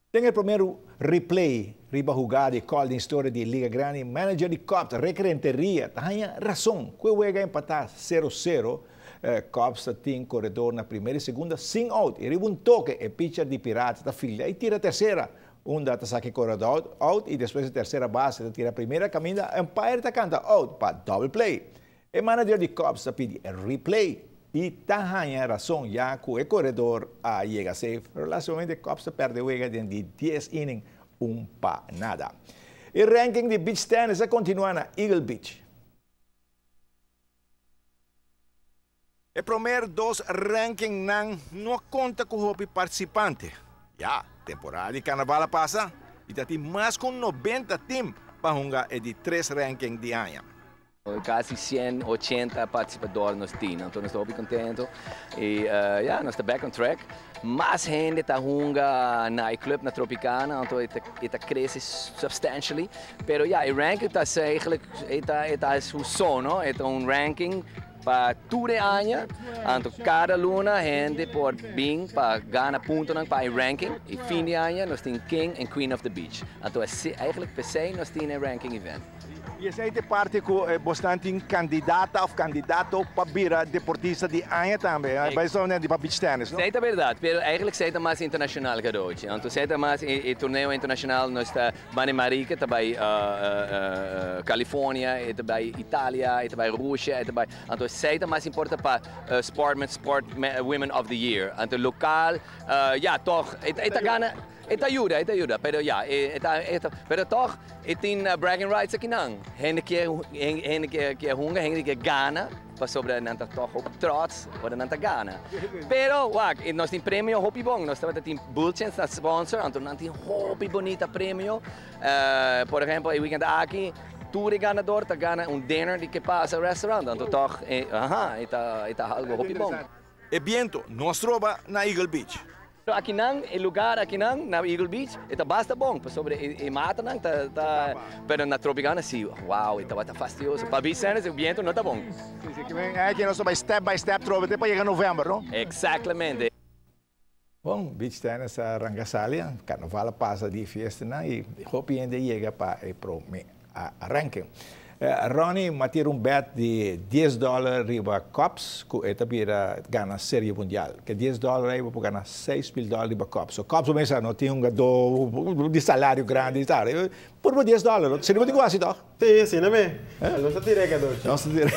Den e prome replay riba hugada di call den historia di Liga Grandi, manager di Cubs Rick Renteria ta haña rason cu e wega empata sero sero. Cubs ta tin coredor na primera y segunda sin out y riba un toke e pitcher di Pirates ta filda y tira tercera unda ta saca e coredor out y despues e tercera base ta tira primera caminda umpire ta canta out pa double play. E manager di Cubs ta pidi e replay y ta haña rason ya cu e coredor a yega safe, pero lastimamente Cubs ta perde wega den di dies inning un pa nada. E ranking di beach tennis a continua na Eagle Beach. E promer dos rankingnan no a conta cu hopi participante. Ya, temporada di carnaval a pasa y ta tin mas cu 90 team pa hunga e di tres ranking di aña. Casi 180 participador nos tin, anto nos ta hopi contento y ya, nos ta back on track. Mas hende ta hunga na e club na Tropicana, anto e ta crece substantially. Pero ya, e ranking ta eigenlijk, e ta, e ta su so, no? E ta un ranking pa tur e aña, anto cada luna hende por bin pa gana puntonan pa e ranking y fin di aña nos tin King and Queen of the Beach. Anto eigenlijk p'esey nos tin e ranking event. Y esey ta e parti cu bosnan tin candidata of candidato pa bira deportista di aña tambe, bay so net di pa beach tennis, no? Esey ta berdad, pero eigenlijk esey ta mas internacional cadochi. Anto esey ta mas e torneo internacional, nos ta Bani Marieke ta bay California, e ta bay Italia, e ta bay Rusia, e ta bay, anto esey ta mas importa pa Sportman, Sport Women of the Year. Anto local, ya, toch, e ta gana. E ta yuda, e ta yuda, pero ya, e ta, e ta, pero tog e tin bragging rights akinan. Hende kier, hende kier, kier hunga, hende kier gana, pasobra nan ta tog hopi trots ora nan ta gana. Pero, wak, nos tin premio hopi bon. Nos tabata tin Bultjens na sponsor, anto nan tin hopi bonita premio. Por ehempel, e weekend aki, tur e ganador ta gana un dinner di Que Pasa Restaurant. Anto tog, e, aha, e ta, e ta algo hopi bon. E biento no a stroba na Eagle Beach. Akinan, e lugar akinan na Eagle Beach e ta basta bon pasobra e matanan ta ta pero na Tropicana si wow e tabata fastioso. Pa beach tennis e biento no ta bon. Si si aki nos ta bai step by step trobe te pa yega november no? Exactamente. Bon, beach tennis a ranca sali, carnaval a pasa di fiestanan y hopi hende a yega pa e prome aranke. Ronnie m'a tira un bet di dies dollar riba Cubs ku e ta bira gana Serie Mundial. Ke dies dollar ei bo por gana 6000 dollar riba Cubs. So Cubs bo mester no tin hungadó di salario grandi tal. Pur bo dies dollar, si no bo tin ku hasi tòg? Sí, asina me. Nos ta tira e kadochi. Nos ta tira.